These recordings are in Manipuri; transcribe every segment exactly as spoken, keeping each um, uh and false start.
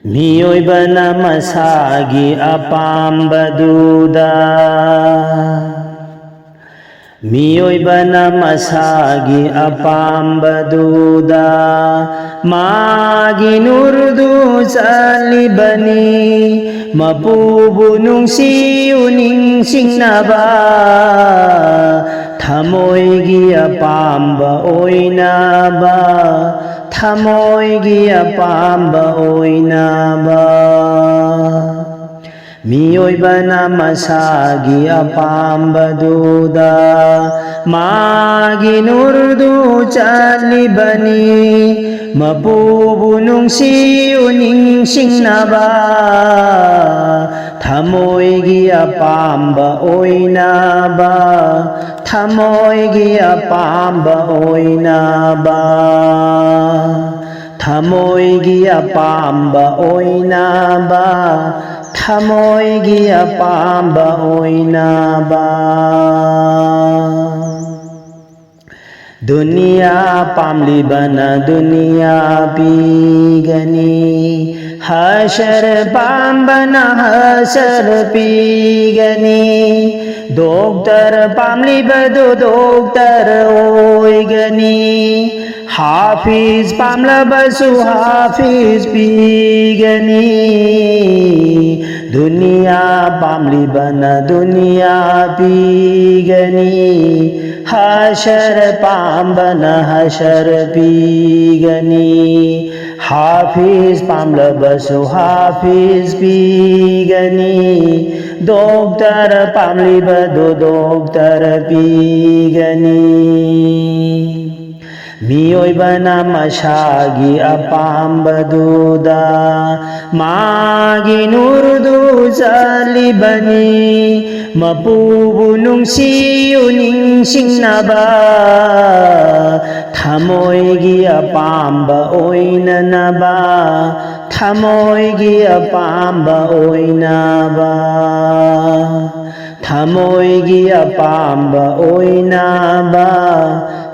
ꯃꯤꯑꯣꯏꯕꯅ ꯃꯁꯥꯒꯤ ꯑꯄꯥꯝꯕꯗꯨꯗ, ꯃꯤꯑꯣꯏꯕꯅ ꯃꯁꯥꯒꯤ ꯑꯄꯥꯝꯕꯗꯨꯗ ꯃꯥꯒꯤ ꯅꯨꯔꯗꯨ ꯆꯠꯂꯤꯕꯅꯤ꯫ ꯃꯄꯨꯕꯨ ꯅꯨꯡꯁꯤꯌꯨ ꯅꯤꯡꯁꯤꯡꯅꯕ, ꯊꯃꯣꯏꯒꯤ ꯑꯄꯥꯝꯕ ꯑꯣꯏꯅꯕ, ꯊꯃꯣꯏꯒꯤ ꯑꯄꯥꯝꯕ ꯑꯣꯏꯅꯕ꯫ ꯃꯤꯑꯣꯏꯕꯅ ꯃꯁꯥꯒꯤ ꯑꯄꯥꯝꯕꯗꯨꯗ ꯃꯥꯒꯤ ꯅꯨꯔꯗꯨ ꯆꯠꯂꯤꯕꯅꯤ꯫ ꯃꯄꯨꯕꯨ ꯅꯨꯡꯁꯤꯌꯨ ꯅꯤꯡꯁꯤꯡꯅꯕ, ꯊꯃꯣꯏꯒꯤ ꯑꯄꯥꯝꯕ ꯑꯣꯏꯅꯕ, ꯊꯃꯣꯏꯒꯤ ꯑꯄꯥꯝꯕ ꯑꯣꯏꯅꯕ, ꯊꯃꯣꯏꯒꯤ ꯑꯄꯥꯝꯕ ꯑꯣꯏꯅꯕ, ꯊꯃꯣꯏꯒꯤ ꯑꯄꯥꯝꯕ ꯑꯣꯏꯅꯕ꯫ ꯗꯨꯅꯤꯌꯥ ꯄꯥꯝꯂꯤꯕꯅ ꯗꯨꯅꯤꯌꯥ ꯄꯤꯒꯅꯤ, ꯍꯁꯔ ꯄꯥꯝꯕꯅ ꯍꯁꯔ ꯄꯤꯒꯅꯤ꯫ ꯗꯣꯛꯇꯔ ꯄꯥꯝꯂꯤꯕꯗꯨ ꯗꯣꯛꯇꯔ ꯑꯣꯏꯒꯅꯤ, ꯍꯥꯐꯤꯖ ꯄꯥꯝꯂꯕꯁꯨ ꯍꯥꯐꯤꯖ ꯄꯤꯒꯅꯤ꯫ ꯗꯨꯅꯤꯌꯥ ꯄꯥꯝꯂꯤꯕꯅ ꯗꯨꯅꯤꯌꯥ ꯄꯤꯒꯅꯤ, ꯍꯁꯔ ꯄꯥꯝꯕꯅ ꯍꯁꯔ ꯄꯤꯒꯅꯤ꯫ ꯍꯥꯐꯤꯖ ꯄꯥꯝꯂꯕꯁꯨ ꯍꯥꯐꯤꯖ ꯄꯤꯒꯅꯤ, ꯗꯣꯛꯇꯔ ꯄꯥꯝꯂꯤꯕꯗꯨ ꯗꯣꯛꯇꯔ ꯄꯤꯒꯅꯤ꯫ ꯃꯤꯑꯣꯏꯕꯅ ꯃꯁꯥꯒꯤ ꯑꯄꯥꯝꯕꯗꯨꯗ ꯃꯥꯒꯤ ꯅꯨꯔꯗꯨ ꯆꯠꯂꯤꯕꯅꯤ꯫ ꯃꯄꯨꯕꯨ ꯅꯨꯡꯁꯤꯌꯨ ꯅꯤꯡꯁꯤꯡꯅꯕ, ꯊꯃꯣꯏꯒꯤ ꯑꯄꯥꯝꯕ ꯑꯣꯏꯅꯅꯕ, ꯊꯃꯣꯏꯒꯤ ꯑꯄꯥꯝꯕ ꯑꯣꯏꯅꯕ, ꯊꯃꯣꯏꯒꯤ ꯑꯄꯥꯝꯕ ꯑꯣꯏꯅꯕ,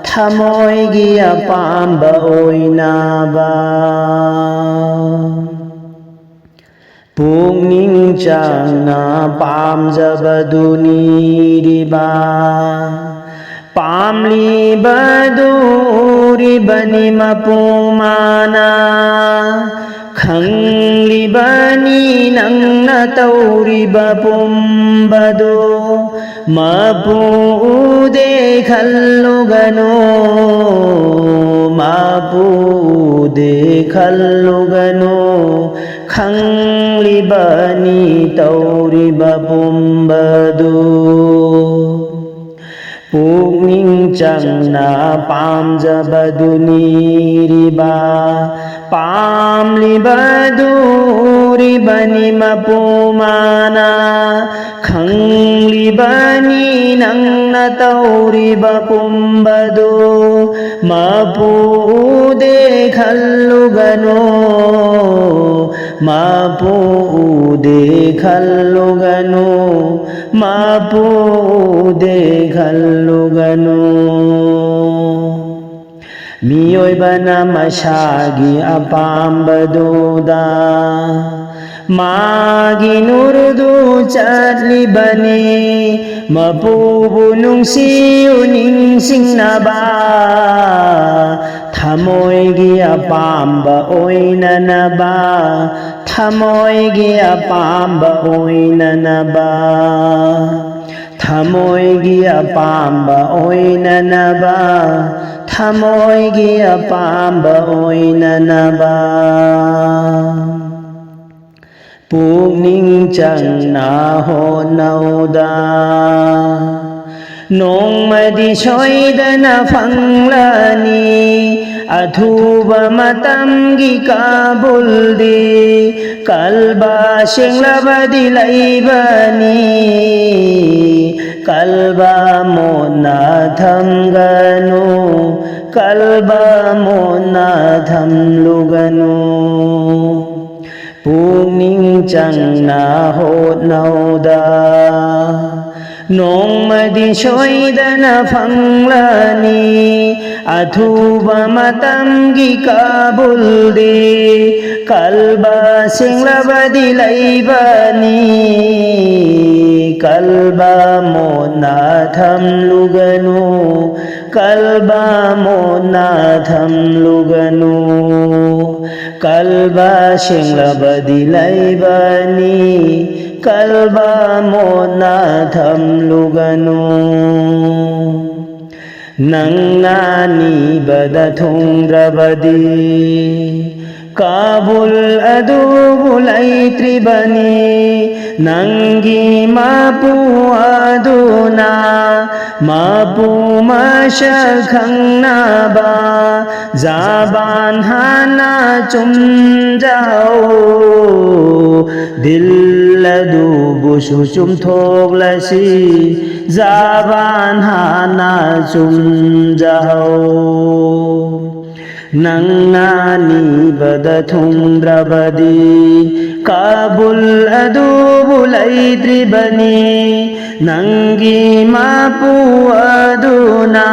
ꯊꯃꯣꯏꯒꯤ ꯑꯄꯥꯝꯕ ꯑꯣꯏꯅꯕ꯫ ꯄꯨꯛꯅꯤꯡ ꯆꯪꯅ ꯄꯥꯝꯖꯕꯗꯨꯅꯤꯔꯤꯕ, ꯄꯥꯝꯂꯤꯕꯗꯨ ꯎꯔꯤꯕꯅꯤ ꯃꯄꯨ ꯃꯥꯅ, ꯈꯪꯂꯤꯕꯅꯤ ꯅꯪꯅ ꯇꯧꯔꯤꯕ ꯄꯨꯝꯕꯗꯣ꯫ ꯃꯄꯨ ꯎꯗꯦ ꯈꯜꯂꯨꯒꯅꯨ, ꯃꯄꯨ ꯎꯗꯦ ꯈꯜꯂꯨꯒꯅꯨ, ꯈꯪꯂꯤꯕꯅꯤ ꯇꯧꯔꯤꯕ ꯄꯨꯝꯕꯗꯨ꯫ ꯄꯨꯛꯅꯤꯡ ꯆꯪꯅ ꯄꯥꯝꯖꯕꯗꯨꯅꯤꯔꯤꯕ, ꯄꯥꯝꯂꯤꯕꯗꯨ ꯎꯔꯤꯕꯅꯤ ꯃꯄꯨ ꯃꯥꯅ, ꯈꯪꯂꯤꯕꯅꯤ ꯅꯪꯅ ꯇꯧꯔꯤꯕ ꯄꯨꯝꯕꯗꯨ꯫ ꯃꯄꯨ ꯎꯗꯦ ꯈꯜꯂꯨꯒꯅꯨ, ꯃꯄꯨ ꯎꯗꯦ ꯈꯜꯂꯨꯒꯅꯨ, ꯃꯄꯨ ꯎꯗꯦ ꯈꯜꯂꯨꯒꯅꯨ꯫ ꯃꯤꯑꯣꯏꯕꯅ ꯃꯁꯥꯒꯤ ꯑꯄꯥꯝꯕꯗꯨꯗ ꯃꯥꯒꯤ ꯅꯨꯔꯨꯗꯨ ꯆꯠꯂꯤꯕꯅꯤ꯫ ꯃꯄꯨꯕꯨ ꯅꯨꯡꯁꯤꯌꯨ ꯅꯤꯡꯁꯤꯡꯅꯕ, ꯊꯃꯣꯏꯒꯤ ꯑꯄꯥꯝꯕ ꯑꯣꯏꯅꯅꯕ, ꯊꯃꯣꯏꯒꯤ ꯑꯄꯥꯝꯕ ꯑꯣꯏꯅꯅꯕ, ꯊꯃꯣꯏꯒꯤ ꯑꯄꯥꯝꯕ ꯑꯣꯏꯅꯅꯕ, ꯊꯃꯣꯏꯒꯤ ꯑꯄꯥꯝꯕ ꯑꯣꯏꯅꯅꯕ꯫ ꯄꯨꯛꯅꯤꯡ ꯆꯪꯅ ꯍꯣꯠꯅꯧꯗ, ꯅꯣꯡꯃꯗꯤ ꯁꯣꯏꯗꯅ ꯐꯪꯂꯅꯤ꯫ ꯑꯊꯨꯕ ꯃꯇꯝꯒꯤ ꯀꯥꯕꯨꯜꯗꯤ ꯀꯜꯕ ꯁꯦꯡꯂꯕꯗꯤ ꯂꯩꯕꯅꯤ꯫ ꯀꯜꯕ ꯃꯣꯠꯅ ꯊꯝꯒꯅꯨ, ꯀꯜꯕ ꯃꯣꯠꯅ ꯊꯝꯂꯨꯒꯅꯨ꯫ ꯄꯨꯛꯅꯤꯡ ꯆꯪꯅ ꯍꯣꯠꯅꯧꯗ, ꯅꯣꯡꯃꯗꯤ ꯁꯣꯏꯗꯅ ꯐꯪꯂꯅꯤ꯫ ꯑꯊꯨꯕ ꯃꯇꯝꯒꯤ ꯀꯥꯕꯨꯜꯗꯤ ꯀꯜꯕ ꯁꯦꯡꯂꯕꯗꯤ ꯂꯩꯕꯅꯤ, ꯀꯜꯕ ꯃꯣꯠꯅ ꯊꯝꯂꯨꯒꯅꯨ, ꯀꯜꯕ ꯃꯣꯠꯅ ꯊꯝꯂꯨꯒꯅꯨ꯫ ꯀꯜꯕ ꯁꯦꯡꯂꯕꯗꯤ ꯂꯩꯕꯅꯤ, ꯀꯜꯕ ꯃꯣꯠꯅ ꯊꯝꯂꯨꯒꯅꯨ꯫ ꯅꯪꯅ ꯅꯤꯕꯗ ꯊꯨꯡꯗ꯭ꯔꯕꯗꯤ ꯀꯥꯕꯨꯜ ꯑꯗꯨꯕꯨ ꯂꯩꯇ꯭ꯔꯤꯕꯅꯤ꯫ ꯅꯪꯒꯤ ꯃꯄꯨ ꯑꯗꯨꯅ ꯃꯄꯨ ꯃꯁꯛ ꯈꯪꯅꯕ ꯖꯕꯥꯟ ꯍꯥꯟꯅ ꯆꯨꯝꯖꯍꯧ꯫ ꯗꯤꯜ ꯑꯗꯨꯕꯨꯁꯨ ꯆꯨꯝꯊꯣꯛꯂꯁꯤ, ꯖꯕꯥꯟ ꯍꯥꯟꯅ ꯆꯨꯝꯖꯍꯧ꯫ ꯅꯪꯅ ꯅꯤꯕꯗ ꯊꯨꯡꯗ꯭ꯔꯕꯗꯤ ꯀꯕꯨꯜ ꯑꯗꯨꯕꯨ ꯂꯩꯇ꯭ꯔꯤꯕꯅꯤ꯫ ꯅꯪꯒꯤ ꯃꯄꯨ ꯑꯗꯨꯅ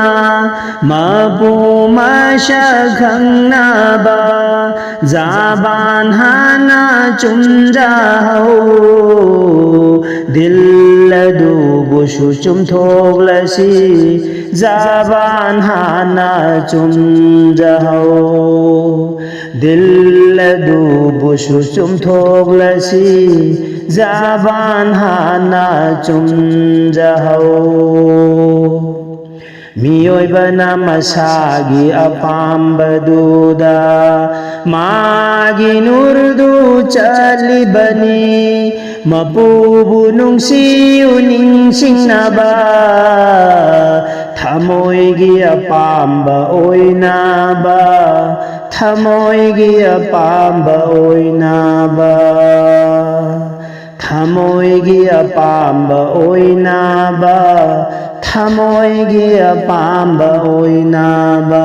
ꯃꯄꯨ ꯃꯁꯛ ꯈꯪꯅꯕ ꯖꯕꯥꯟ ꯍꯥꯟꯅ ꯆꯨꯝꯖꯍꯧ꯫ ꯗꯤꯜ ꯑꯗꯨꯕꯨꯁꯨ ꯆꯨꯝꯊꯣꯛꯂꯁꯤ, ꯖꯕꯥꯟ ꯍꯥꯟꯅ ꯆꯨꯝꯖꯍꯧ꯫ ꯗꯤꯜ ꯑꯗꯨꯕꯨꯁꯨ ꯆꯨꯝꯊꯣꯛꯂꯁꯤ, ꯖꯕꯥꯟ ꯍꯥꯟꯅ ꯆꯨꯝꯖꯍꯧ꯫ ꯃꯤꯑꯣꯏꯕꯅ ꯃꯁꯥꯒꯤ ꯑꯄꯥꯝꯕꯗꯨꯗ ꯃꯥꯒꯤ ꯅꯨꯔꯗꯨ ꯆꯠꯂꯤꯕꯅꯤ꯫ ꯃꯄꯨꯕꯨ ꯅꯨꯡꯁꯤꯌꯨ ꯅꯤꯡꯁꯤꯡꯅꯕ, ꯊꯃꯣꯏꯒꯤ ꯑꯄꯥꯝꯕ ꯑꯣꯏꯅꯕ, ꯊꯃꯣꯏꯒꯤ ꯑꯄꯥꯝꯕ ꯑꯣꯏꯅꯕ꯫ ꯊꯃꯣꯏꯒꯤ ꯑꯄꯥꯝꯕ ꯑꯣꯏꯅꯕ, ꯊꯃꯣꯏꯒꯤ ꯑꯄꯥꯝꯕ ꯑꯣꯏꯅꯕ꯫